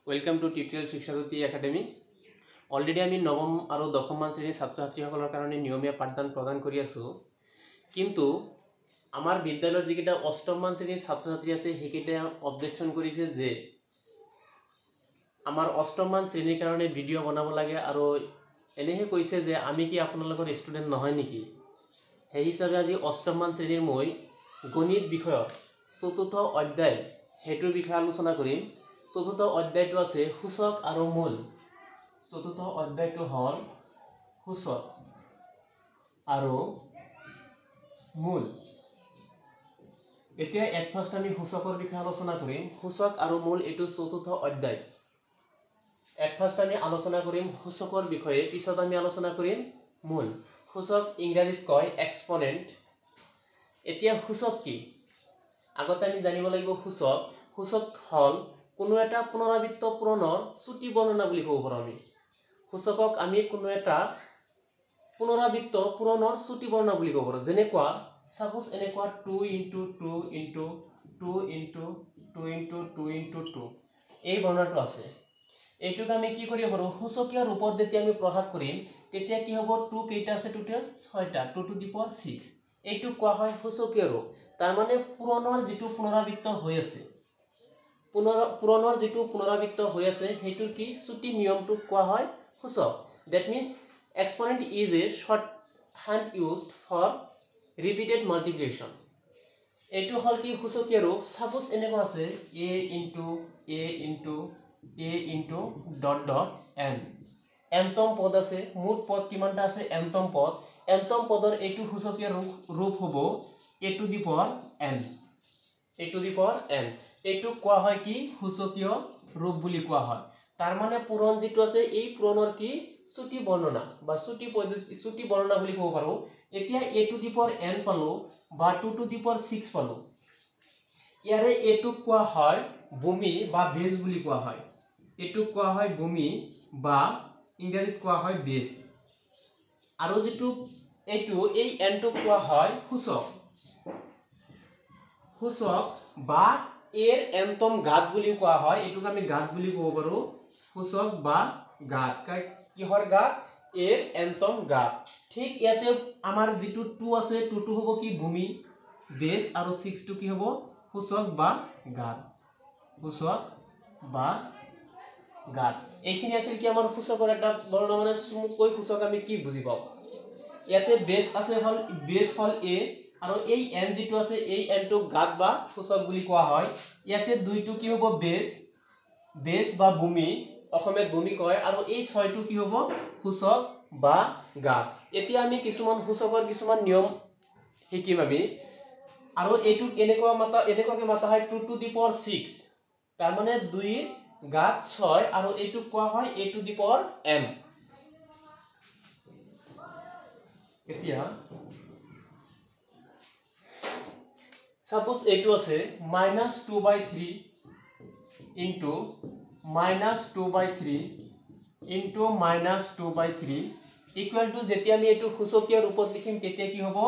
Welcome to Tutorial Shikshajyoti Academy. Already আমি নৱম আৰু দশমমান শ্ৰেণীৰ ছাত্ৰ ছাত্ৰীসকলৰ কাৰণে নিয়মীয়া পাঠদান প্ৰদান কৰি আছোঁ, কিন্তু আমাৰ বিদ্যালয়ৰ যিকেইটা অষ্টমমান শ্ৰেণীৰ ছাত্ৰ ছাত্ৰী আছে, সেইকেইটাই অবজেকশ্যন কৰিছে যে আমাৰ অষ্টমমান শ্ৰেণীৰ কাৰণে ভিডিঅ' বনাব লাগে, আৰু এনেহে কৈছে যে আমি কি আপোনালোকৰ ষ্টুডেণ্ট নহয় নেকি? সেই হিচাপে আজি অষ্টমমান শ্ৰেণীৰ মই গণিত বিষয়ৰ চতুৰ্থ অধ্যায়, সেইটোৰ বিষয়ে আলোচনা কৰিম। চতুৰ্থ অধ্যায়টো আছে সূচক আৰু মূল। চতুৰ্থ অধ্যায়টো হ'ল সূচক আৰু মূল। এতিয়া এট ফাৰ্ষ্ট আমি সূচকৰ বিষয়ে আলোচনা কৰিম। সূচক আৰু মূল, এইটো চতুৰ্থ অধ্যায়। এট ফাৰ্ষ্ট আমি আলোচনা কৰিম সূচকৰ বিষয়ে, পিছত আমি আলোচনা কৰিম মূল। সূচক ইংৰাজীত কয় এক্সপনেণ্ট। এতিয়া সূচক কি, আগতে আমি জানিব লাগিব। সূচক হ'ল কোনো এটা পুনৰাবৃত্ত পূৰণৰ চুটি বৰ্ণনা বুলি ক'ব পাৰোঁ আমি। সূচকক আমি কোনো এটা পুনৰাবৃত্ত পূৰণৰ চুটি বৰ্ণনা বুলি ক'ব পাৰোঁ। যেনেকুৱা চাপ'জ এনেকুৱা 2 into 2 into 2 into 2 into 2 into 2, এই বৰ্ণনাটো আছে। এইটোক আমি কি কৰিব পাৰোঁ? সূচকীয় ৰূপত যেতিয়া আমি প্ৰকাশ কৰিম, তেতিয়া কি হ'ব? টু কেইটা আছে টোটেল? ছয়টা। 2 টু the power 6। এইটোক কোৱা হয় সূচকীয় ৰূপ। তাৰমানে পূৰণৰ যিটো পুনৰাবৃত্ত হৈ আছে, পূৰণৰ যিটো পুনৰাবৃত্ত হৈ আছে, সেইটোৰ কি চুটি নিয়মটোক কোৱা হয় সূচক। That means exponent is a shorthand used for repeated multiplication. এইটো হ'ল কি সূচকীয় ৰূপ। চাপ'জ এনেকুৱা আছে a into a into a into dot dot n, এনতম পদ আছে। মুঠ পদ কিমানটা আছে? এনতম পদ। এনতম পদৰ এইটো সূচকীয় ৰূপ হ'ব a to the power n, a to the power n। এইটোক কোৱা হয় কি? সূচকীয় ৰূপ বুলি কোৱা হয়। তাৰমানে পূৰণ যিটো আছে, এই পূৰণৰ কি চুটি বৰ্ণনা বা চুটি পদ্ধতি, চুটি বৰ্ণনা বুলি ক'ব পাৰোঁ। এতিয়া a to the power n পালোঁ বা 2 টু the power 6 পালোঁ। ইয়াৰে এইটোক কোৱা হয় ভূমি বা বেজ বুলি কোৱা হয়। এইটোক কোৱা হয় ভূমি বা ইংৰাজীত কোৱা হয় বেজ। আৰু যিটো এইটো, এই এনটোক কোৱা হয় সূচক, সূচক বা এৰ এনতম ঘাত বুলিও কোৱা হয়। এইটোক আমি ঘাত বুলি ক'ব পাৰোঁ। সূচক বা ঘাত, কিহৰ ঘাত? এৰ এনতম ঘাত। ঠিক ইয়াতে আমাৰ যিটো টু আছে, টুটো হ'ব কি? ভূমি, বেছ। আৰু ছিক্সটো কি হ'ব? সূচক বা ঘাত, সূচক বা ঘাত। এইখিনি আছিল কি আমাৰ সূচকৰ এটা বৰ্ণনা, মানে চমুকৈ সূচক আমি কি বুজি পাওঁ। ইয়াতে বেছ আছে, হ'ল বেছ হ'ল এ, আৰু এই এন যিটো আছে, এই এনটোক ঘাত বা সূচক বুলি কোৱা হয়। ইয়াতে দুইটো কি হ'ব? বেছ, বেছ বা ভূমি, অসমীয়াত ভূমি কয়। আৰু এই ছয়টো কি হ'ব? সূচক বা ঘাত। এতিয়া আমি কিছুমান সূচকৰ কিছুমান নিয়ম শিকিম আমি। আৰু এইটোক এনেকুৱাকে মাতা হয় 2 টু the power 6, তাৰমানে দুইৰ ঘাত ছয়। আৰু এইটোক কোৱা হয় a to the power n। এতিয়া চাপ'জ এইটো আছে minus 2 by 3 into minus 2 by 3 into minus 2 by 3 equal to, যেতিয়া আমি এইটো সূচকীয় ৰূপত লিখিম, তেতিয়া কি হ'ব?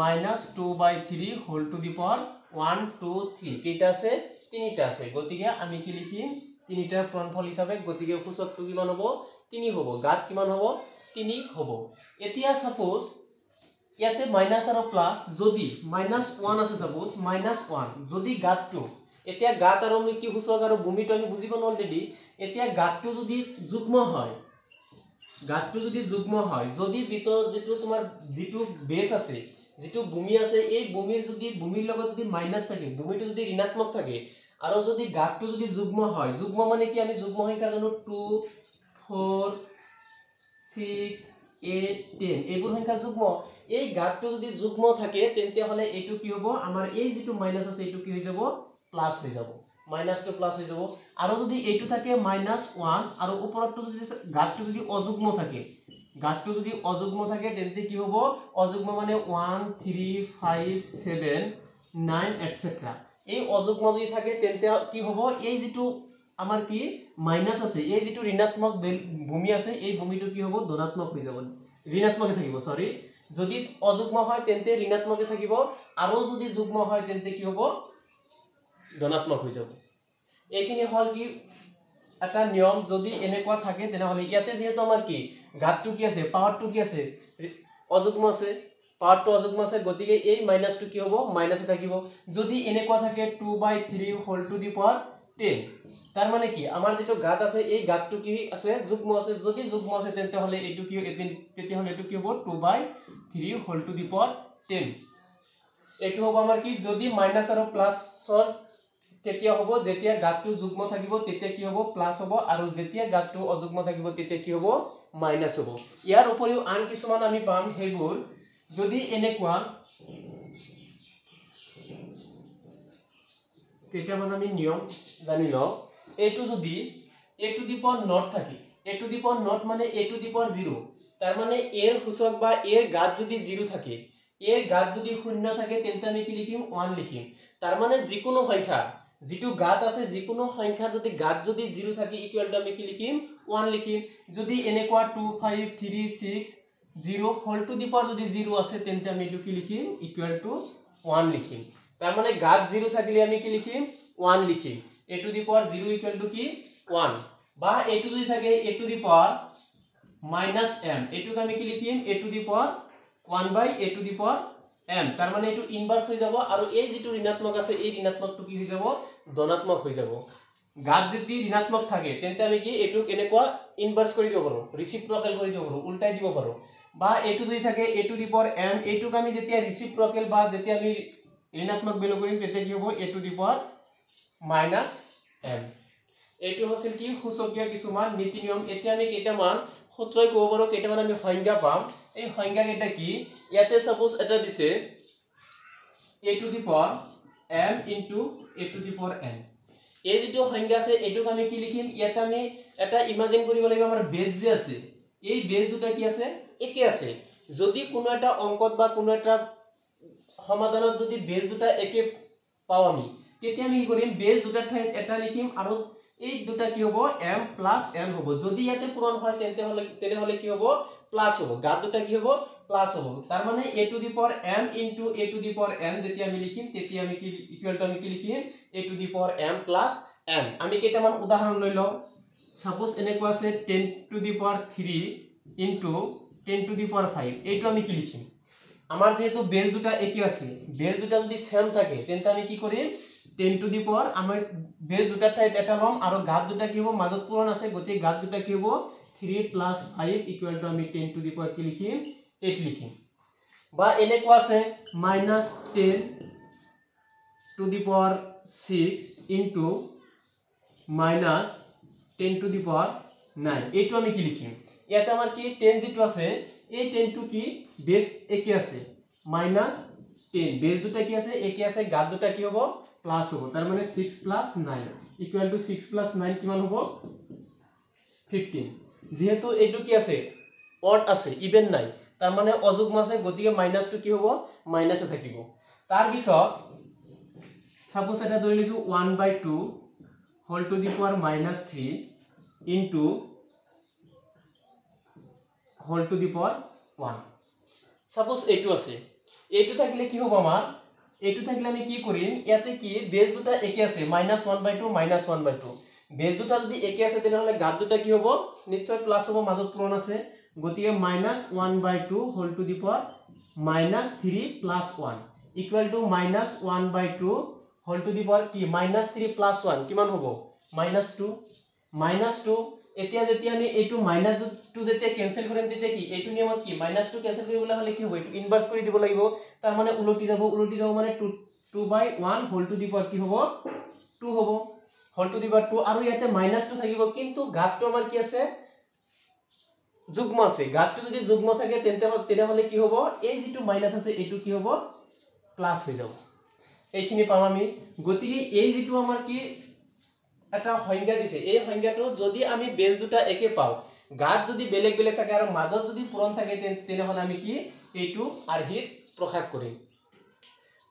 Minus 2 by 3 whole to the power 1, 2, 3। কেইটা আছে? তিনিটা আছে। গতিকে আমি কি লিখিম? তিনিটাৰ পূৰণফল হিচাপে। গতিকে সূচকটো কিমান হ'ব? তিনি হ'ব। ঘাত কিমান হ'ব? তিনি হ'ব। এতিয়া চাপ'জ ইয়াতে মাইনাছ আৰু প্লাছ, যদি মাইনাছ 1 আছে, চাপ'জ মাইনাছ 1, যদি ঘাতটো, এতিয়া ঘাত আৰু আমি কি সূচক আৰু ভূমিটো আমি বুজি পালোঁ অলৰেডি। এতিয়া ঘাতটো যদি যুগ্ম হয়, ঘাতটো যদি যুগ্ম হয়, যদি ভিতৰত যিটো তোমাৰ যিটো বেছ আছে, যিটো ভূমি আছে, এই ভূমিৰ যদি ভূমিৰ লগত যদি মাইনাছ থাকে, ভূমিটো যদি ঋণাত্মক থাকে, আৰু যদি ঘাতটো যদি যুগ্ম হয়, যুগ্ম মানে কি? আমি যুগ্ম সংখ্যা জানো 2, 4, 6, 8, 10, এইবোৰ সংখ্যা যুগ্ম। এই ঘাতটো যদি যুগ্ম থাকে, তেন্তে হ'লে এইটো কি হ'ব? আমাৰ এই যিটো মাইনাছ আছে, এইটো কি হৈ যাব? প্লাছ হৈ যাব। মাইনাছটো প্লাছ হৈ যাব। আৰু যদি এইটো থাকে মাইনাছ 1 আৰু ওপৰতটো যদি ঘাতটো যদি অযুগ্ম থাকে, ঘাতটো যদি অযুগ্ম থাকে, তেন্তে কি হ'ব? অযুগ্ম মানে 1, 3, 5, 7, 9 এটচেট্ৰা। এই অযুগ্ম যদি থাকে, তেন্তে কি হ'ব? এই যিটো আমাৰ কি মাইনাছ আছে, এই যিটো ঋণাত্মক ভূমি আছে, এই ভূমিটো কি হ'ব? ধনাত্মক হৈ যাব, ঋণাত্মকে থাকিব, চৰি। যদি অযুগ্ম হয়, তেন্তে ঋণাত্মকে থাকিব, আৰু যদি যুগ্ম হয়, তেন্তে কি হ'ব? ধনাত্মক হৈ যাব। এইখিনি হ'ল কি এটা নিয়ম, যদি এনেকুৱা থাকে তেনেহ'লে ইয়াতে যিহেতু আমাৰ কি ঘাতটো কি আছে, পাৱাৰটো কি আছে, অযুগ্ম আছে, পাৱাৰটো অযুগ্ম আছে, গতিকে এই মাইনাছটো কি হ'ব, মাইনাছে থাকিব। যদি এনেকুৱা থাকে 2/3 হোল টু the power 10, তাৰ মানে কি আমাৰ যিটো ঘাত আছে এই ঘাতটো কি আছে, যুগ্ম আছে। যদি যুগ্ম আছে তেন্তে হ'লে এইটো কি, তেতিয়াহ'লে এইটো কি হ'ব, 2/3 হোল টু the power 10। এইটো হ'ব আমাৰ কি, যদি মাইনাছ আৰু প্লাছৰ তেতিয়া হ'ব, যেতিয়া ঘাতটো যুগ্ম থাকিব তেতিয়া কি হ'ব, প্লাছ হ'ব, আৰু যেতিয়া ঘাতটো অযুগ্ম থাকিব তেতিয়া কি হ'ব, মাইনাছ হ'ব। ইয়াৰ উপৰিও আন কিছুমান আমি পাম, সেইবোৰ যদি এনেকুৱা কেইটামান আমি নিয়ম জানি লওঁ। এইটো যদি a to the power not থাকে, a to the power not মানে a to the power 0, তাৰ মানে এৰ সূচক বা এৰ ঘাত যদি 0 থাকে, এৰ ঘাত যদি শূন্য থাকে তেন্তে আমি কি লিখিম, 1 লিখিম। তাৰ মানে যিকোনো সংখ্যা যিটো ঘাত আছে, যিকোনো সংখ্যা যদি ঘাত যদি 0 থাকে ইকুৱেল টু আমি কি লিখিম, 1 লিখিম। যদি এনেকুৱা 2 5 3 6 0 হোল টু the power যদি 0 আছে তেন্তে আমি এইটো কি লিখিম, ইকুৱেল টু 1 লিখিম। তাৰ মানে ঘাত 0 থাকিলে আমি কি লিখিম, 1 লিখিম। a to the power 0 equal to কি, 1। বা এইটো যদি থাকে a to the power minus m, এইটোক আমি কি লিখিম, a to the power 1 by a to the power m। তাৰ মানে এইটো ইনভাৰ্স হৈ যাব, আৰু এই যিটো ঋণাত্মক আছে এই ঋণাত্মকটো কি হৈ যাব, ধনাত্মক হৈ যাব। ঘাত যদি ঋণাত্মক থাকে তেন্তে আমি কি এইটোক এনেকুৱা ইনভাৰ্স কৰি দিব পাৰোঁ, ৰিচিপ্ৰকেল কৰি দিব পাৰোঁ, উল্টাই দিব পাৰোঁ। বা এইটো যদি থাকে a to the power m, এইটোক আমি যেতিয়া ৰিচিপ্ৰকেল বা যেতিয়া আমি ঋণাত্মক ভেলু কৰিম তেতিয়া কি হ'ব, a to the power minus m। এইটো হৈছিল কি সূচকীয় কিছুমান নীতি নিয়ম। এতিয়া আমি কেইটামান সূত্ৰই ক'ব পাৰোঁ, কেইটামান আমি সংজ্ঞা পাম। এই সংজ্ঞাকেইটা কি, ইয়াতে ছাপ'জ এটা দিছে a to the power m into a to the power n। এই যিটো সংজ্ঞা আছে এইটোক আমি কি লিখিম, ইয়াতে আমি এটা ইমাজিন কৰিব লাগিব, আমাৰ বেজ যে আছে এই বেজ দুটা কি আছে, একে আছে। যদি কোনো এটা অংকত বা কোনো এটা সমাধানত যদি বেজ দুটা একে পাওঁ আমি, তেতিয়া আমি কি কৰিম, বেজ দুটাৰ ঠাইত এটা লিখিম আৰু এই দুটা কি হ'ব, m plus n হ'ব। যদি ইয়াতে পূৰণ হয় তেনেহ'লে কি হ'ব, প্লাছ হ'ব, ঘাত দুটা কি হ'ব, প্লাছ হ'ব। তাৰ মানে a to the power m into a to the power n যেতিয়া আমি লিখিম তেতিয়া আমি কি ইকুৱেল টু আমি কি লিখিম, a to the power m plus n। আমি কেইটামান উদাহৰণ লৈ লওঁ। ছাপ'জ এনেকুৱা আছে 10 to the power 3 into 10 to the power 5, এইটো আমি কি লিখিম, আমাৰ যিহেতু বেজ দুটা একে আছে, বেজ দুটা যদি সেম থাকে তেন্তে আমি কি কৰিম, 10 টু the power আমাৰ বেজ দুটাৰ ঠাইত এটা ল'ম আৰু ঘাত দুটা কি হ'ব, মাজত পূৰণ আছে গতিকে ঘাত দুটা কি হ'ব, 3 প্লাছ 5 ইকুৱেল টু আমি 10 টু the power কি লিখিম, 8 লিখিম। বা এনেকুৱা আছে minus 10 to the power 6 into minus 10 to the power 9, এইটো আমি কি লিখিম, ইয়াতে আমাৰ কি 10 যিটো আছে এই 10টো কি বেজ একে আছে, মাইনাছ 10, বেজ দুটা কি আছে একে আছে, ঘাত দুটা কি হ'ব, প্লাছ হ'ব। তাৰ মানে 6 প্লাছ 9 ইকুৱেল টু 6 প্লাছ 9 কিমান হ'ব, 15। যিহেতু এইটো কি আছে, অড আছে, ইভেন নাই, তাৰ মানে অযুগ্ম আছে, গতিকে মাইনাছটো কি হ'ব, মাইনাছে থাকিব। তাৰপিছত ছাপ'জ এটা ধৰি লৈছোঁ 1/2 whole to the power minus 3 into whole to the power 1। Suppose এইটো আছে, এইটো থাকিলে কি হ'ব আমাৰ, এইটো থাকিলে আমি কি কৰিম, ইয়াতে কি বেজ দুটা একে আছে, মাইনাছ 1/2 মাইনাছ 1/2, বেজ দুটা যদি একে আছে তেনেহ'লে ঘাত দুটা কি হ'ব, নিশ্চয় প্লাছ হ'ব, মাজত পূৰণ আছে, গতিকে minus 1/2 whole to the power minus 3 plus 1 equal to minus 1/2 whole to the power কি, মাইনাছ 3 প্লাছ 1 কিমান হ'ব, মাইনাছ 2, মাইনাছ 2। এতিয়া যেতিয়া আমি এইটো মাইনাছ 2 যেতিয়া কেনচেল কৰিম তেতিয়া কি এইটো নিয়মত কি মাইনাছ 2 কেনচেল কৰিবলৈ হ'লে কি হ'ব, এইটো ইনভাৰ্স কৰি দিব লাগিব, তাৰ মানে উলটি যাব, উলটি যাব মানে 2/1 whole to the power কি হ'ব, 2 হ'ব, হোল টু the power 2। আৰু ইয়াতে মাইনাছ 2 থাকিব, কিন্তু ঘাতটো আমাৰ কি আছে, যুগ্ম আছে, ঘাতটো যদি যুগ্ম থাকে তেন্তে তেনেহ'লে কি হ'ব, এই যিটো মাইনাছ আছে এইটো কি হ'ব, প্লাছ হৈ যাব। এইখিনি পাম আমি। গতিকে এই যিটো আমাৰ কি এটা সংজ্ঞা দিছে, এই সংজ্ঞাটো যদি আমি বেজ দুটা একে পাওঁ, ঘাত যদি বেলেগ বেলেগ থাকে আৰু মাজত যদি পূৰণ থাকে তেনেহ'লে আমি কি এইটো আৰ্হিত প্ৰকাশ কৰিম।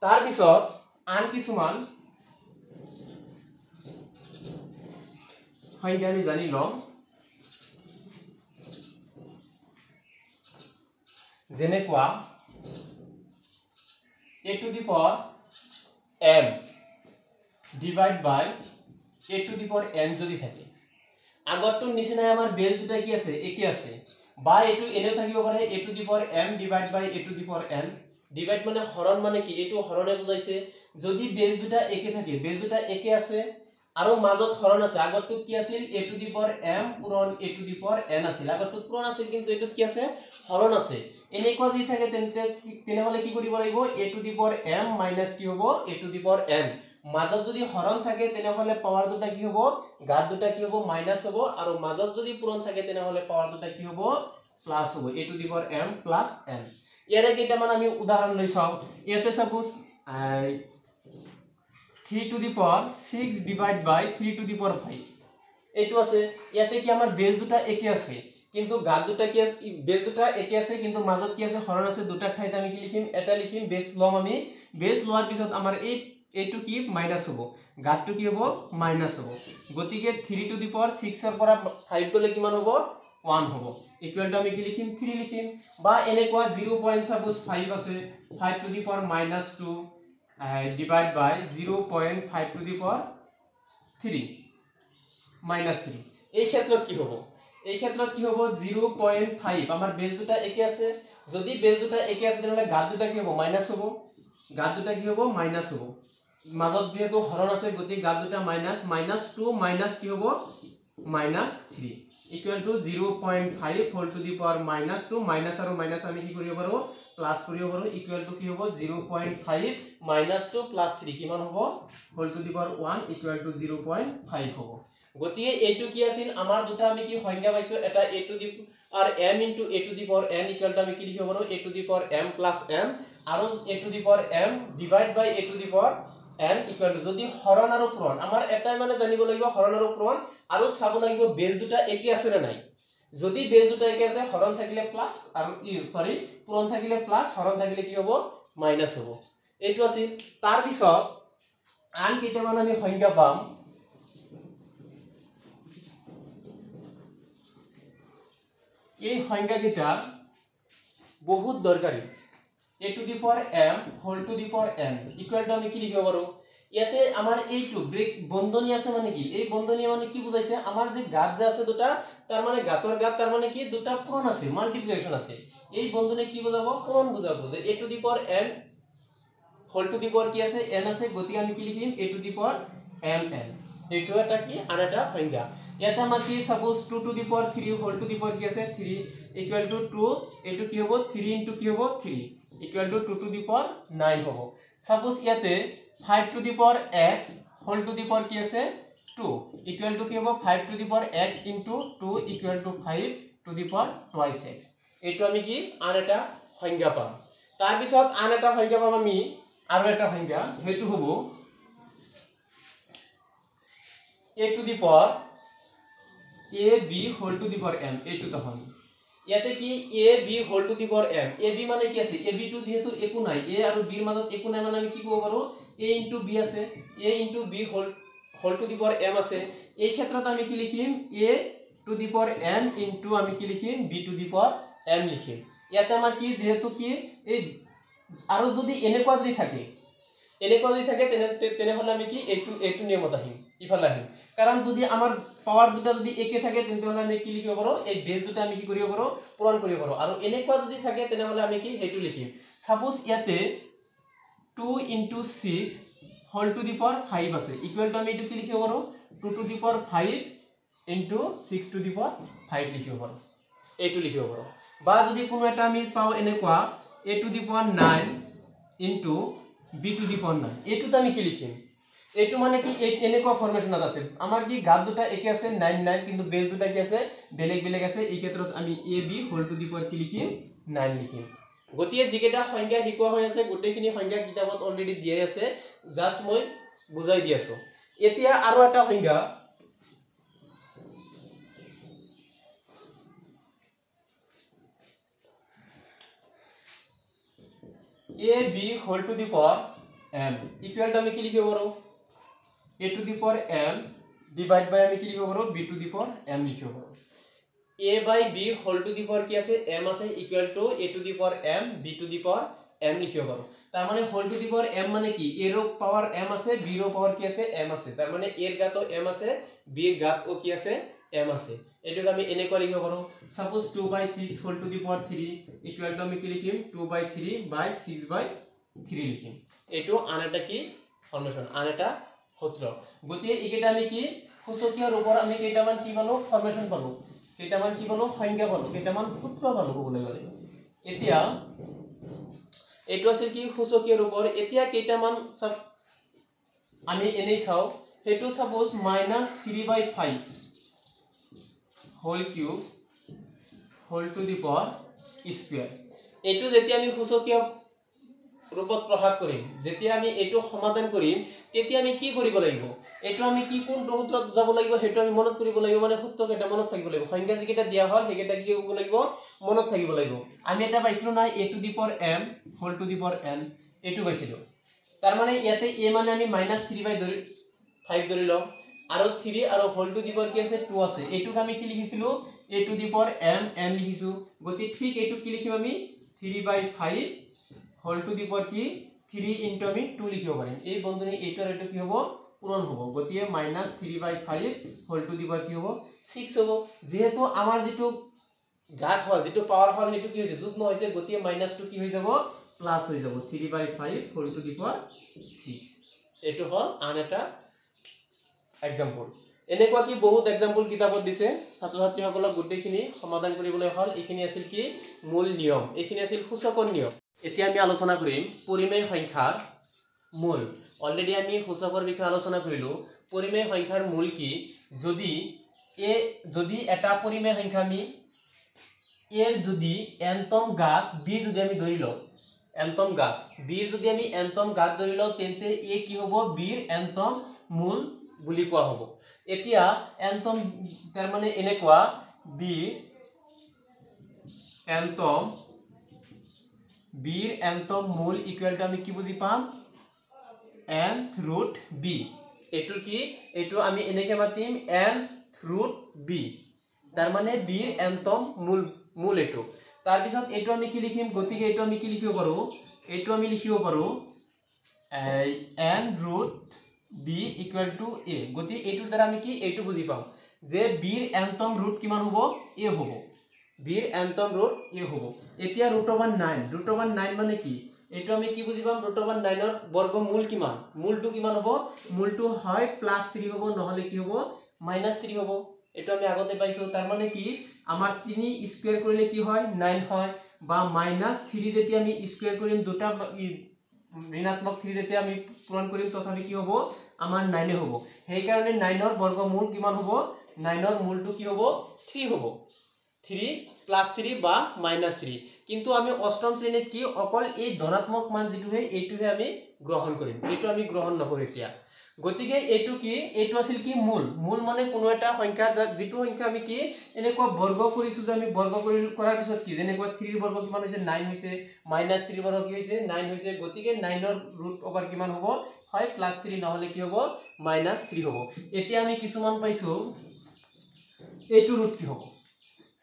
তাৰপিছত আন কিছুমান সংজ্ঞা আমি জানি ল'ম, যেনেকুৱা a to the power m divide by a to the power n যদি থাকে, আগৰটোৰ নিচিনাই আমাৰ বেছ দুটা কি আছে, একে আছে, বা এইটো এনেও থাকিব পাৰে a to the power m divide by a to the power n। Divide মানে হৰণ, মানে কি এইটো হৰণে বুজাইছে। যদি বেছ দুটা একে থাকে, বেছ দুটা একে আছে আৰু মাজত হৰণ আছে, আগৰটোত কি আছিল a to the power m পূৰণ a to the power n আছিল, আগৰটোত পূৰণ আছিল কিন্তু এইটোত কি আছে হৰণ আছে। এনেকুৱা যদি থাকে তেন্তে তেনেহ'লে কি কৰিব লাগিব, a to the power m minus কি হ'ব a to the power n। মাজত যদি হৰণ থাকে তেনেহ'লে পাৱাৰ দুটা কি হ'ব, ঘাত দুটা কি হ'ব মাইনাছ হ'ব, আৰু মাজত যদি পূৰণ থাকে তেনেহ'লে পাৱাৰ দুটা কি হ'ব প্লাছ হ'ব, a to the power m plus n। ইয়াৰে কেইটামান আমি উদাহৰণ লৈ চাওঁ। ইয়াতে suppose 3 to the power 6 divide by 3 to the power 5 এইটো আছে। ইয়াতে কি আমাৰ বেছ দুটা একে আছে কিন্তু ঘাত দুটা কি আছে, বেছ দুটা একে আছে কিন্তু মাজত কি আছে হৰণ আছে। দুটাৰ ঠাইত আমি কি লিখিম, এটা লিখিম বেছ ল'ম আমি, বেছ লোৱাৰ পিছত আমাৰ এইটো কি মাইনাছ হ'ব, ঘাতটো কি হ'ব মাইনাছ হ'ব। গতিকে 3 টু the power 6 ৰ পৰা 5 গ'লে কিমান হ'ব 1 হ'ব, ইকুৱেল টু আমি কি লিখিম 3 লিখিম। বা এনেকুৱা 0.5 আছে, 5 to the power minus 2 divide by 0.5 to the power 3 minus 3। এই ক্ষেত্ৰত কি হ'ব, এই ক্ষেত্ৰত কি হ'ব 0.5, আমাৰ বেছ দুটা একে আছে, যদি বেছ দুটা একে আছে তেনেহ'লে ঘাত দুটা কি হ'ব মাইনাছ হ'ব, ঘাত দুটা কি হ'ব মাইনাছ হ'ব, মাজত যিহেতু হৰণ আছে গতিকে ঘাত দুটা মাইনাছ, মাইনাছ 2 মাইনাছ কি হ'ব minus 3 equal to 0.5 whole to the power minus 2, minus আৰু মাইনাছ আমি কি কৰিব পাৰোঁ প্লাছ কৰিব পাৰোঁ, ইকুৱেল টু কি হ'ব 0.5 মাইনাছ 2 প্লাছ 3 কিমান হ'ব whole to the power 1 equal to 0.5 হ'ব। গতিকে এইটো কি আছিল আমাৰ দুটা আমি কি সংজ্ঞা পাইছোঁ, এটা a to the power m into a to the power n equal to আমি কি লিখিব পাৰোঁ a to the power m plus m, আৰু a to the power m divide by a to the power n equal to যদি হৰণ আৰু পূৰণ, আমাৰ এটাই মানে জানিব লাগিব হৰণ আৰু পূৰণ, আৰু চাব লাগিব বেছ দুটা একে আছে নে নাই। যদি বেছ দুটা একে আছে হৰণ থাকিলে প্লাছ আৰু সৰি পূৰণ থাকিলে প্লাছ, হৰণ থাকিলে কি হ'ব মাইনাছ হ'ব, এইটো আছিল। তাৰপিছত আন কেইটামান আমি সংজ্ঞা পাম। এই সংজ্ঞাকেইটা বহুত দৰকাৰী। a to the power m whole to the power n equal to আমি কি লিখিব পাৰোঁ, ইয়াতে আমাৰ এইটো ব্ৰেক বন্ধনী আছে মানে কি, এই বন্ধনী মানে কি বুজাইছে, আমাৰ যে ঘাত যে আছে দুটা, তাৰ মানে ঘাতৰ ঘাত, তাৰ মানে কি দুটা পূৰণ আছে, মাল্টিপ্লিকেশ্যন আছে। এই বন্ধনী কি বুজাব, পূৰণ বুজাব, যে a to the power m whole to the power কি আছে n আছে, গতিকে আমি কি লিখিম a to the power m n। এইটো এটা কি আন এটা সংজ্ঞা। ইয়াতে আমাৰ কি suppose 2 to the power 3 whole to the power কি আছে 3 ইকুৱেল টু 2, এইটো কি হ'ব 3 ইনটু কি হ'ব 3 equal to 2 to the power 9 হ'ব। সাপোজ ইয়াতে 5 to the power x whole to the power কি আছে 2 ইকুৱেল টু কি হ'ব 5 to the power x into 2 equal to 5 to the power twice x। এইটো আমি কি আন এটা সংজ্ঞা পাম। তাৰপিছত আন এটা সংজ্ঞা পাম আমি, আৰু এটা সংজ্ঞা, সেইটো হ'ব a to the power a b whole to the power m। এইটো তখন ইয়াতে কি a b whole to the power m, a b মানে কি আছে, a b টো যিহেতু একো নাই, a আৰু b ৰ মাজত একো নাই, মানে আমি কি ক'ব পাৰোঁ a into b আছে, a into b whole to the power m আছে। এই ক্ষেত্ৰত আমি কি লিখিম a to the power m into আমি কি লিখিম b to the power m লিখিম। ইয়াতে আমাৰ কি যিহেতু কি এই আৰু যদি এনেকুৱা যদি থাকে, এনেকুৱা যদি থাকে তেনেহ'লে আমি কি এইটো নিয়মত আহিম, ইফালে আহিম, কাৰণ যদি আমাৰ পাৱাৰ দুটা যদি একে থাকে তেনেহ'লে আমি কি লিখিব পাৰোঁ, এই বেছ দুটা আমি কি কৰিব পাৰোঁ পূৰণ কৰিব পাৰোঁ, আৰু এনেকুৱা যদি থাকে তেনেহ'লে আমি কি সেইটো লিখিম। সাপোজ ইয়াতে 2 into 6 whole to the power 5 আছে, ইকুৱেল টু আমি এইটো কি লিখিব পাৰোঁ 2 to the power 5 into 6 to the power 5 লিখিব পাৰোঁ, এইটো লিখিব পাৰোঁ। বা যদি কোনো এটা আমি পাওঁ এনেকুৱা a to the power 9 into b to the power 9, এইটোত আমি কি লিখিম, এইটো মানে কি এনেকুৱা ফৰ্মেশ্যনত আছে, আমাৰ কি ঘাত দুটা একে আছে 9 9 কিন্তু বেছ দুটা কি আছে বেলেগ বেলেগ আছে। এই ক্ষেত্ৰত আমি a b whole to the power কি লিখিম 9 লিখিম। গতিকে যিকেইটা সংজ্ঞা শিকোৱা হৈ আছে গোটেইখিনি সংজ্ঞা কিতাপত অলৰেডি দিয়াই আছে, জাষ্ট মই বুজাই দি আছোঁ। এতিয়া আৰু এটা সংজ্ঞা, a b whole to the power m equal to আমি কি লিখিব পাৰোঁ a to the power m divide by আমি কি লিখিব পাৰোঁ b to the power m লিখিব পাৰোঁ। a by b whole to the power কি আছে m আছে equal to a to the power m b to the power m লিখিব পাৰোঁ। তাৰ মানে whole to the power m মানে কি a ৰ পাৱাৰ m আছে b ৰ পাৱাৰ কি আছে m আছে, তাৰ মানে a ৰ ঘাতো m আছে b ৰ ঘাতো কি আছে এম আছে। এইটোক আমি এনেকুৱা লিখিব পাৰোঁ, suppose 2 by 6 whole to the power 3 equal to আমি কি লিখিম, 2 বাই 3 বাই 6 বাই 3 লিখিম। এইটো আন এটা কি ফৰ্মেশ্যন, আন এটা সূত্ৰ। গতিকে এইকেইটা আমি কি সূচকীয় ৰূপৰ আমি কেইটামান কি পালোঁ, ফৰ্মেশ্যন পালোঁ, কেইটামান কি পালোঁ, সংজ্ঞা পালোঁ, কেইটামান সূত্ৰ পালোঁ ক'বলৈ গ'লে। এতিয়া এইটো আছিল কি সূচকীয় ৰূপৰ। এতিয়া কেইটামান আমি এনেই চাওঁ, সেইটো suppose minus 3 by 5 whole cube whole to the power square. এইটো যেতিয়া আমি সূচকীয় ৰূপত প্ৰকাশ কৰিম, যেতিয়া আমি এইটো সমাধান কৰিম, তেতিয়া আমি কি কৰিব লাগিব, এইটো আমি কি কোনটো সূত্ৰত যাব লাগিব সেইটো আমি মনত কৰিব লাগিব, মানে সূত্ৰকেইটা মনত থাকিব লাগিব। সংজ্ঞা যিকেইটা দিয়া হ'ল সেইকেইটা কি কৰিব লাগিব, মনত থাকিব লাগিব। আমি এটা পাইছিলোঁ নহয়, a to the power m whole to the power n, এইটো পাইছিলোঁ। তাৰমানে ইয়াতে এ মানে আমি মাইনাছ থ্ৰী বাই ধৰি ফাইভ ধৰি লওঁ, আৰু থ্ৰী আৰু হোল টু the power কি আছে, 2 আছে। এইটোক আমি কি লিখিছিলোঁ, a to the power m n লিখিছোঁ। গতিকে ঠিক এইটোক কি লিখিম আমি, 3 by 5 whole to the power কি, 3 ইনটু আমি 2 লিখিব পাৰিম। এই বন্ধনী এইটো আৰু এইটো কি হ'ব, পূৰণ হ'ব। গতিকে minus 3 by 5 whole to the power কি হ'ব, 6 হ'ব। যিহেতু আমাৰ যিটো ঘাত হ'ল, যিটো পাৱাৰ হ'ল, সেইটো কি হৈছে, যুগ্ম হৈছে, গতিকে মাইনাছটো কি হৈ যাব, প্লাছ হৈ যাব, 3 by 5 whole to the power 6। এইটো হ'ল আন এটা এক্সাম্পল। এনেকুৱা কি বহুত এক্সাম্পল কিতাপত দিছে, ছাত্ৰ ছাত্ৰীসকলক গোটেইখিনি সমাধান কৰিবলৈ হ'ল। এইখিনি আছিল কি মূল নিয়ম, এইখিনি আছিল সূচকৰ নিয়ম। এতিয়া আমি আলোচনা কৰিম পৰিমেয় সংখ্যাৰ মূল। অলৰেডি আমি সূচকৰ বিষয়ে আলোচনা কৰিলোঁ। পৰিমেয় সংখ্যাৰ মূল কি, যদি এটা পৰিমেয় সংখ্যা আমি এৰ যদি এনতম ঘাত বি যদি আমি ধৰি লওঁ, এনতম ঘাত বিৰ যদি আমি এনতম ঘাত ধৰি লওঁ, তেন্তে এ কি হ'ব, বিৰ এনতম মূল বুলি কোৱা হ'ব। এতিয়া এনতম তাৰমানে এনেকুৱা, বি এনতম, বিৰ এনতম মূল ইকুৱেল টু আমি কি বুজি পাম, এন ৰুট বি। এইটো কি, এইটো আমি এনেকৈ মাতিম এন ৰুট বি, তাৰমানে বিৰ এনতম মূল, মূল এইটো। তাৰপিছত এইটো আমি কি লিখিম, গতিকে এইটো আমি কি লিখিব পাৰোঁ, এইটো আমি লিখিব পাৰোঁ n root b equal to a. গতিকে এইটোৰ দ্বাৰা আমি কি এইটো বুজি পাম যে বিৰ এনতম ৰুট কিমান হ'ব, এ হ'ব, বিৰ এনতম ৰুট এ হ'ব। এতিয়া root over 9, root over 9 মানে কি, এইটো আমি কি বুজি পাম, ৰুট অভাৰ 9ৰ বৰ্গমূল কিমান, মূলটো কিমান হ'ব, মূলটো হয় প্লাছ 3 হ'ব, নহ'লে কি হ'ব, মাইনাছ 3 হ'ব। এইটো আমি আগতে পাইছোঁ। তাৰমানে কি, আমাৰ 3 স্কুৱেৰ কৰিলে কি হয়, 9 হয়, বা মাইনাছ 3 যেতিয়া আমি স্কুৱেৰ কৰিম, দুটা ঋণাত্মক 3 যেতিয়া আমি পূৰণ কৰিম, তথাপি কি হ'ব, আমাৰ 9 হ'ব। সেইকাৰণে 9ৰ বৰ্গমূল কিমান হ'ব, 9ৰ মূলটো কি হ'ব, 3 হ'ব, 3 প্লাছ 3 বা মাইনাছ 3। কিন্তু আমি অষ্টম শ্ৰেণীত কি অকল এই ধনাত্মক মান যিটোহে এইটোহে আমি গ্ৰহণ কৰিম, এইটো আমি গ্ৰহণ নকৰোঁ এতিয়া। গতিকে এইটো কি, এইটো আছিল কি মূল। মূল মানে কোনো এটা সংখ্যা, যিটো সংখ্যা আমি কি এনেকুৱা বৰ্গ কৰিছোঁ যে আমি বৰ্গ কৰি কৰাৰ পিছত কি, যেনেকুৱা 3 বৰ্গ কিমান হৈছে, 9 হৈছে, মাইনাছ 3 বৰ্গ কি হৈছে, 9 হৈছে। গতিকে 9ৰ ৰুট অভাৰ কিমান হ'ব, হয় প্লাছ 3, নহ'লে কি হ'ব, মাইনাছ 3 হ'ব। এতিয়া আমি কিছুমান পাইছোঁ, এইটো ৰুট কি হ'ব,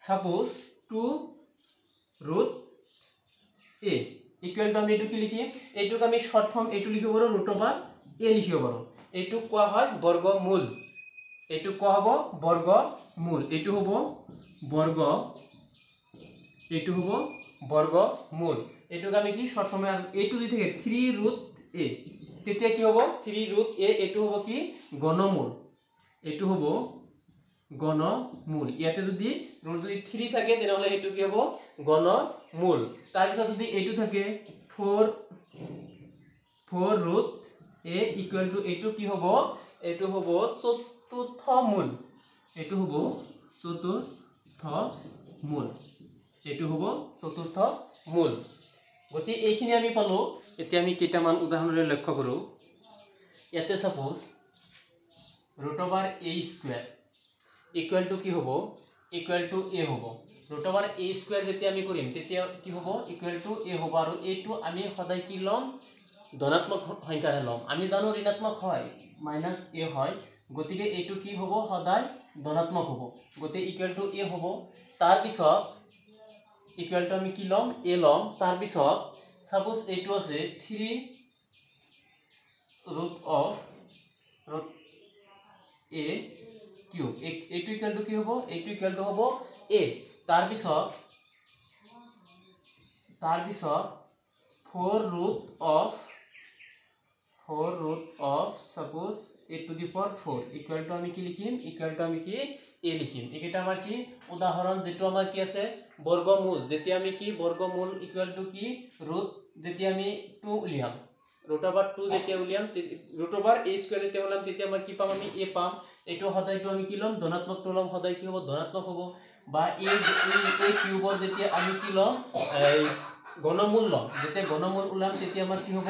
suppose 2 root a equal to আমি এইটো কি লিখিম, এইটোক আমি শ্বৰ্ট ফৰ্ম এইটো লিখিব পাৰোঁ, ৰুট অভাৰ এ লিখিব পাৰোঁ। এইটোক কোৱা হয় বৰ্গমূল, এইটোক কোৱা হ'ব বৰ্গমূল, এইটো হ'ব বৰ্গ, এইটো হ'ব বৰ্গমূল। এইটোক আমি কি শ্বৰ্ট ফৰ্মে, এইটো যদি থাকে 3 ৰুট এ, তেতিয়া কি হ'ব, 3 ৰুট এ, এইটো হ'ব কি গণমূল, এইটো হ'ব গণমূল। ইয়াতে যদি ৰুট যদি 3 থাকে তেনেহ'লে সেইটো কি হ'ব, গণমূল। তাৰপিছত যদি এইটো থাকে 4 ৰুট এ ইকুৱেল টু এইটো কি হ'ব, এইটো হ'ব চতুৰ্থ মূল, এইটো হ'ব চতুৰ্থ মূল, এইটো হ'ব চতুৰ্থ মূল। গতিকে এইখিনি আমি পালোঁ। এতিয়া আমি কেইটামান উদাহৰণলৈ লক্ষ্য কৰোঁ। ইয়াতে suppose root over a square equal to কি হ'ব, ইকুৱেল টু এ হ'ব। ৰুট অভাৰ এ স্কুৱেৰ যেতিয়া আমি কৰিম তেতিয়া কি হ'ব, ইকুৱেল টু এ হ'ব। আৰু এইটো আমি সদায় কি ল'ম, ধনাত্মক সংখ্যাহে ল'ম। আমি জানো ঋণাত্মক হয়, মাইনাছ এ হয়, গতিকে এইটো কি হ'ব, সদায় ধনাত্মক হ'ব, গতিকে ইকুৱেল টু এ হ'ব। তাৰপিছত ইকুৱেল টু আমি কি ল'ম, এ ল'ম। তাৰপিছত ছাপ'জ এইটো আছে 3 root of root a cube. এইটো ইকুৱেল টু কি হ'ব? এইটো ইকুৱেল টু হ'ব এ। তাৰপিছত তাৰপিছত four root of, four root of suppose a to the power four equal to আমি কি লিখিম? ইকুৱেল টু আমি কি এ লিখিম। এইকেইটা আমাৰ কি উদাহৰণ, যিটো আমাৰ কি আছে বৰ্গমূল। যেতিয়া আমি কি বৰ্গমূল ইকুৱেল টু কি ৰুট, যেতিয়া আমি টু উলিয়াম, ৰুট অভাৰ টু যেতিয়া উলিয়াম, ৰুট অভাৰ এ স্কুৱেৰ যেতিয়া উলিয়াম, তেতিয়া আমাৰ কি পাম? আমি এ পাম। এইটো সদায়টো আমি কি ল'ম? ধনাত্মকটো ল'ম। সদায় কি হ'ব? ধনাত্মক হ'ব। বা এই এই কিউবৰ যেতিয়া আমি কি ল'ম? এই ঘনমূল ল'ম। যেতিয়া ঘনমূল ওলাম তেতিয়া আমাৰ কি হ'ব?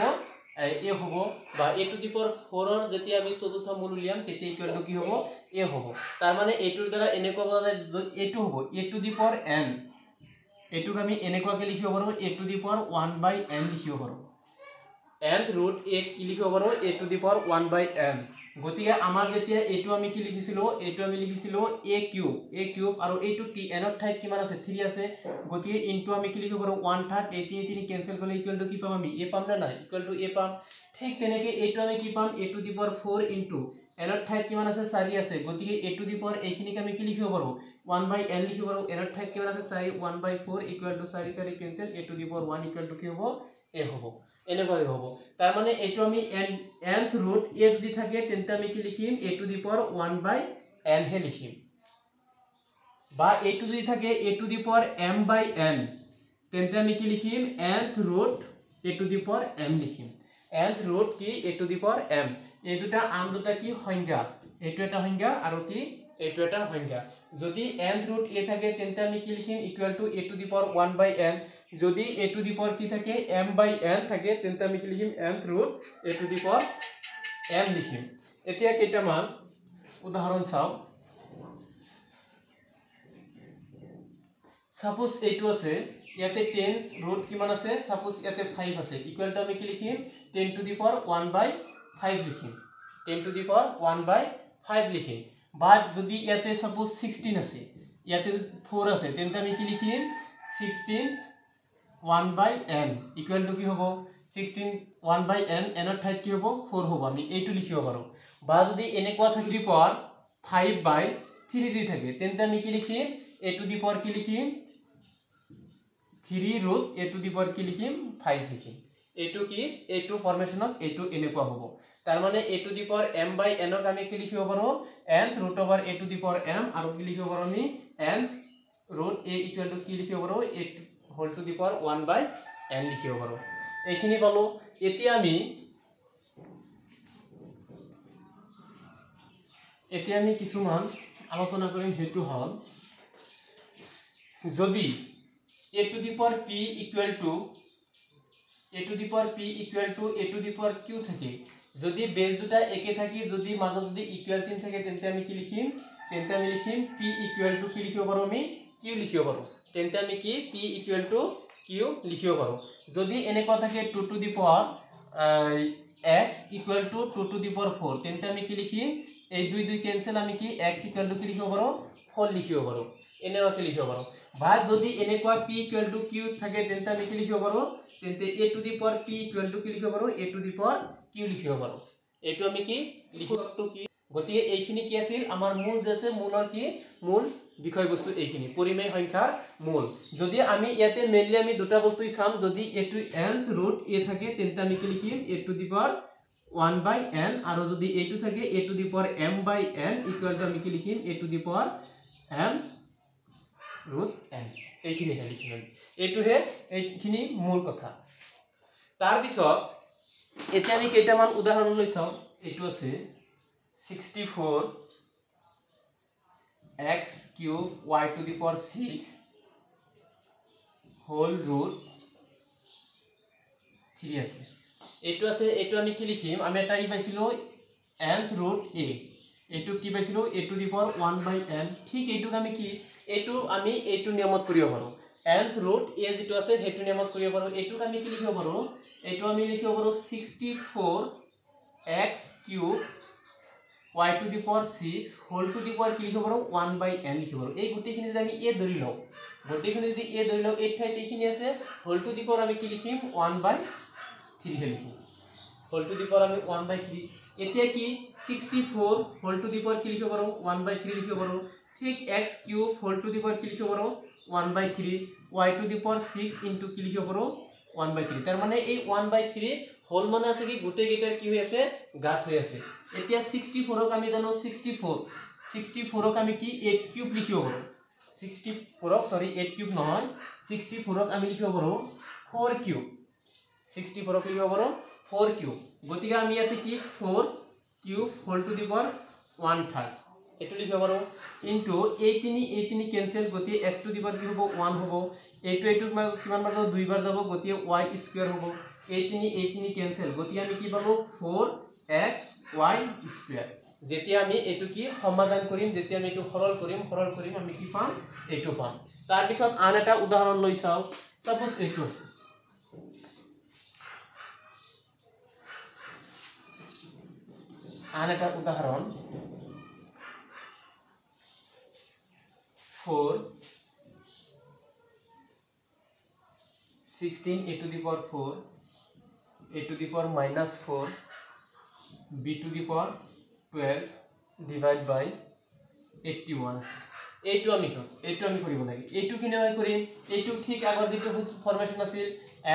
এ হ'ব। বা এ টু the power ফ'ৰৰ যেতিয়া আমি চতুৰ্থ মূল উলিয়াম তেতিয়া ইকুৱেল টু কি হ'ব? এ হ'ব। তাৰমানে এইটোৰ দ্বাৰা এনেকুৱা বুজা যায়, এইটো হ'ব a to the power n. এইটোক আমি এনেকুৱাকৈ লিখিব পাৰোঁ, a to the power one by n লিখিব পাৰোঁ। এন ৰুট এ কি লিখিব পাৰোঁ? A to the power one by n. গতিকে আমাৰ যেতিয়া এইটো আমি কি লিখিছিলোঁ? এইটো আমি লিখিছিলোঁ এ কিউব, এ কিউব। আৰু এইটো কি এনৰ ঠাইত কিমান আছে? থ্ৰী আছে। গতিকে ইনটু আমি কি লিখিব পাৰোঁ? One third. এই তিনি তিনি কেঞ্চেল কৰিলে ইকুৱেল টু কি পাম আমি? এ পাম নে নাই? ইকুৱেল টু এ পাম। ঠিক তেনেকৈ এইটো আমি কি পাম? A to the power four into এনৰ ঠাইত কিমান আছে? চাৰি আছে। গতিকে এ টু the power এইখিনিক আমি কি লিখিব পাৰোঁ? ওৱান বাই এন লিখিব পাৰোঁ। এনৰ ঠাইত কিমান আছে? চাৰি। One by four equal to চাৰি চাৰি cancel, a to the power one equal to কি হ'ব? এ হ'ব। এনেকুৱাই হ'ব। তাৰমানে এইটো আমি এন এনথ ৰুট এ যদি থাকে তেন্তে আমি কি লিখিম? A to the power one by এনহে লিখিম। বা এইটো যদি থাকে a to the power m by n, তেন্তে আমি কি লিখিম? Nth root a to the power m লিখিম। এনথ ৰুট কি? A to the power m. এই দুটা আন দুটা কি সংজ্ঞা? এইটো এটা সংজ্ঞা আৰু কি এইটো এটা সংজ্ঞা। যদি এনথ ৰুট এ থাকে তেন্তে আমি কি লিখিম? Equal to a to the power one by n. যদি এ টু the power কি থাকে? এম বাই এন থাকে, তেন্তে আমি কি লিখিম? Nth root a to the power m লিখিম। এতিয়া কেইটামান উদাহৰণ চাওঁ। ছাপ'জ এইটো আছে, ইয়াতে টেন ৰুট কিমান আছে? ছাপ'জ ইয়াতে ফাইভ আছে। ইকুৱেল টু আমি কি লিখিম? Ten to the power one by five লিখিম। Ten to the power one by five লিখিম। বা যদি ইয়াতে ছাপ'জ ছিক্সটিন আছে, ইয়াতে ফ'ৰ আছে, তেন্তে আমি কি লিখিম? Sixteen one by n equal to কি হ'ব? ছিক্সটিন ওৱান বাই এন, এনৰ ঠাইত কি হ'ব? ফ'ৰ হ'ব। আমি এইটো লিখিব পাৰোঁ। বা যদি এনেকুৱা থাকে the power five by three যদি থাকে, তেন্তে আমি কি লিখিম? এ টু the power কি লিখিম? Three root a to the power কি লিখিম? ফাইভ লিখিম। এইটো কি? এইটো ফৰ্মেশ্যনত এইটো এনেকুৱা হ'ব। তাৰমানে a to the power m by Enoch আমি কি লিখিব পাৰোঁ? N root over a to the power m. আৰু কি লিখিব পাৰোঁ আমি? N root a equal to কি লিখিব পাৰোঁ? A whole to the power one by n লিখিব পাৰোঁ। এইখিনি পালোঁ। এতিয়া আমি কিছুমান আলোচনা কৰিম। সেইটো হ'ল যদি a to the power p equal to a to the power p equal to a to the power q থাকে, যদি বেছ দুটা একে থাকি যদি মাজত যদি ইকুৱেল চিন থাকে, তেন্তে আমি কি লিখিম? তেন্তে আমি লিখিম পি ইকুৱেল টু কি লিখিব পাৰোঁ আমি? কিউ লিখিব পাৰোঁ। তেন্তে আমি কি পি ইকুৱেল টু কিউ লিখিব পাৰোঁ। যদি এনেকুৱা থাকে two to the power x equal to two to the power four, তেন্তে আমি কি লিখিম? এই দুই দুই কেঞ্চেল, আমি কি এক্স ইকুৱেল টু কি লিখিব পাৰোঁ? ফ'ৰ লিখিব পাৰোঁ। এনেকুৱাকৈ লিখিব পাৰোঁ। বা যদি এনেকুৱা পি ইকুৱেল টু কিউ থাকে, তেন্তে আমি কি লিখিব পাৰোঁ? তেন্তে a to the power p equal to কি লিখিব পাৰোঁ? A to the power q লিখিব পাৰোঁ। এইটো আমি কি লিখিব কি? গতিকে এইখিনি কি আছিল আমাৰ মূল যে আছে, মূলৰ কি মূল বিষয়বস্তু এইখিনি পৰিমেয় সংখ্যাৰ মূল। যদি আমি ইয়াতে মেইনলি আমি দুটা বস্তু চাম, যদি এইটো এন ৰুট এ থাকে তেন্তে আমি কি লিখিম? A to the power one by n. আৰু যদি এইটো থাকে a to the power m by n equal to আমি কি লিখিম? A to the power m root n. এইখিনিহে লিখিম আমি। এইটোহে এইখিনি মূল কথা। তাৰপিছত এতিয়া আমি কেইটামান উদাহৰণলৈ চাওঁ। এইটো আছে sixty four x cube y to the power six whole root three আছে। এইটো আছে, এইটো আমি কি লিখিম? আমি এটা ই পাইছিলোঁ এনথ ৰুট এ, এইটো কি পাইছিলোঁ? A to the power one by n. ঠিক এইটোক আমি কি, এইটো আমি এইটো নিয়মত কৰিব পাৰোঁ। এনথ ৰুট এ যিটো আছে সেইটো নিয়মত কৰিব পাৰোঁ। এইটোক আমি কি লিখিব পাৰোঁ? এইটো আমি লিখিব পাৰোঁ sixty four x cube y to the power six whole to the power কি লিখিব পাৰোঁ? ওৱান বাই এন লিখিব পাৰোঁ। এই গোটেইখিনি যদি আমি এ ধৰি লওঁ, গোটেইখিনি যদি এ ধৰি লওঁ, এই ঠাইত এইখিনি আছে, হোল টু the power আমি কি লিখিম? ওৱান বাই থ্ৰীহে লিখিম। হোল টু the power আমি ওৱান বাই থ্ৰী। এতিয়া কি 64 হোল টু the power কি লিখিব পাৰোঁ 1/3 লিখিব পাৰোঁ। ঠিক x cube whole to the power কি লিখিব পাৰোঁ 1/3, y to the power 6 into কি লিখিব পাৰোঁ 1/3। তাৰ মানে এই 1/3 হোল মানে আছে কি গোটেইকেইটাৰ কি হৈ আছে গাত হৈ আছে। এতিয়া 64ক আমি জানো 64ক আমি কি 8 কিউব লিখিব পাৰোঁ। 64ক সৰি 8 কিউব নহয়, 64ক আমি লিখিব পাৰোঁ 4 কিউব। 64ক লিখিব পাৰোঁ 4 কিউব। গতিকে আমি ইয়াতে কি 4 cube whole to the power 1/3 এইটো লিখিব পাৰোঁ ইনটু এই তিনি কেঞ্চেল, গতিকে এক্স টু the power কি হ'ব 1 হ'ব। এইটো কিমান বাৰ যাব 2 বাৰ যাব, গতিকে ৱাই স্কুৱেৰ হ'ব। এই তিনি কেঞ্চেল, গতিকে আমি কি পালোঁ 4xy square. যেতিয়া আমি এইটো কি সমাধান কৰিম, যেতিয়া আমি এইটো সৰল কৰিম আমি কি পাম এইটো পাম। তাৰপিছত আন এটা উদাহৰণ লৈ চাওঁ। চাপ'জ এইটো আছে আন এটা উদাহৰণ 4 16 a to the power 4 a to the power minus 4 b to the power 12 divide by 81। এইটো আমি কৰিব লাগে। এইটো কেনেকৈ কৰিম? এইটো ঠিক আগৰ যিটো ফৰ্মেশ্যন আছিল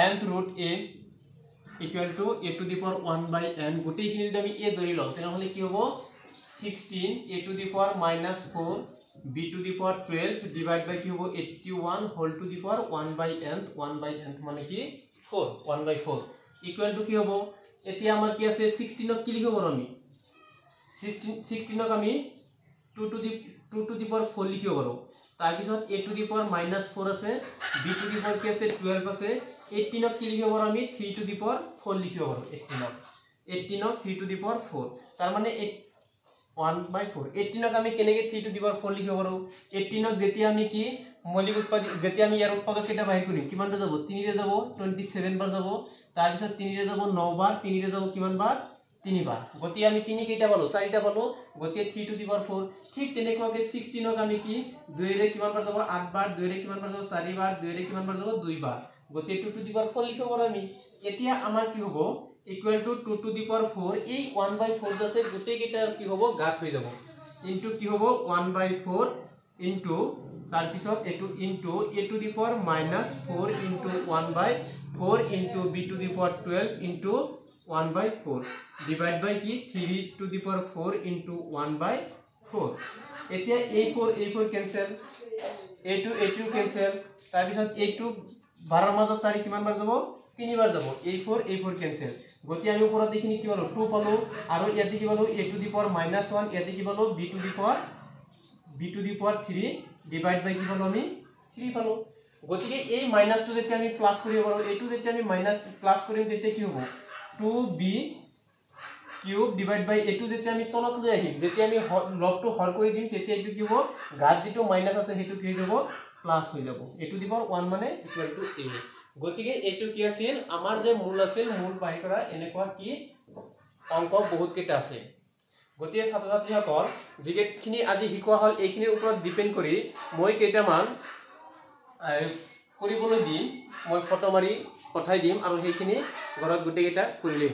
nth root a equal to a to the power 1/n, গোটেইখিনি যদি আমি a ধৰি লওঁ তেনেহ'লে কি হ'ব 16 a to the power minus 4 b to the power 12 divide by কি হ'ব 81 whole to the power 1/n, 1/n মানে কি 4, 1/4 ইকুৱেল টু কি হ'ব। এতিয়া আমাৰ কি আছে 16ক কি লিখিব পাৰোঁ আমি 16ক আমি 2 টু the power 4 লিখিব পাৰোঁ। তাৰপিছত a to the power minus 4 আছে, b to the power কি আছে 12 আছে। 18ক কি লিখিব পাৰোঁ আমি 3 টু the power 4 লিখিব পাৰোঁ। 18ক 3 টু the power 4, তাৰ মানে 1/4। 18ক আমি কেনেকৈ 3 টু the power 4 লিখিব পাৰোঁ? 18ক যেতিয়া আমি কি মৌলিক উৎপাদক, যেতিয়া আমি ইয়াৰ উৎপাদক কেইটা বাহিৰ কৰিম কিমানটা যাব 3ৰে যাব 27 বাৰ যাব, তাৰপিছত 3ৰে যাব 9 বাৰ, 3ৰে যাব কিমান বাৰ 3 বাৰ। গতিকে আমি 3 কেইটা পালোঁ 4টা পালোঁ, গতিকে 3 টু the power 4। ঠিক তেনেকুৱাকৈ 16ক আমি কি 2ৰে কিমান বাৰ যাব 8 বাৰ, 2ৰে কিমান বাৰ যাব 4 বাৰ, 2ৰে কিমান বাৰ যাব 2 বাৰ, গতিকে 2 টু the power 4 লিখিব পাৰোঁ আমি। এতিয়া আমাৰ কি হ'ব equal to 2 to the power 4, এই 1/4 আছে গোটেইকেইটা কি হ'ব গাত হৈ যাব। ইনটু কি হ'ব 1/4 ইনটু তাৰপিছত এইটো into a to the power minus 4 into 1/4 into b to the power 12 into 1/4 divide by কি 3 to the power 4 into 1/4। এতিয়া এই 4 কেঞ্চেল, এইটো কেঞ্চেল, তাৰপিছত এইটো 12ৰ মাজত 4 কিমান বাৰ যাব 3 বাৰ যাব, এই 4 কেঞ্চেল। গতিকে আমি ওপৰত এইখিনি কি পালোঁ 2 পালোঁ, আৰু ইয়াতে কি পালোঁ a to the power minus 1, ইয়াতে কি পালোঁ b to the power 3 divide by কি পালোঁ আমি 3 পালোঁ। গতিকে এই মাইনাছটো যেতিয়া আমি প্লাছ কৰিব পাৰোঁ, এইটো যেতিয়া আমি মাইনাছ প্লাছ কৰিম তেতিয়া কি হ'ব 2b cube divide by এইটো যেতিয়া আমি তলত লৈ আহিম, যেতিয়া আমি লবটো হৰ কৰি দিম তেতিয়া এইটো কি হ'ব গাত যিটো মাইনাছ আছে সেইটো কি হৈ যাব প্লাছ হৈ যাব, a to the power 1 মানে ইকুৱেল টু a। গতিকে এইটো কি আছিল আমাৰ যে মূল আছিল মূল বাহিৰ কৰা এনেকুৱা কি অংক বহুতকেইটা আছে। গতিকে ছাত্ৰ ছাত্ৰীসকল যিকেইখিনি আজি শিকোৱা হ'ল এইখিনিৰ ওপৰত ডিপেণ্ড কৰি মই কেইটামান কৰিবলৈ দিম, মই ফটো মাৰি পঠাই দিম আৰু সেইখিনি ঘৰত গোটেইকেইটা কৰিলেই।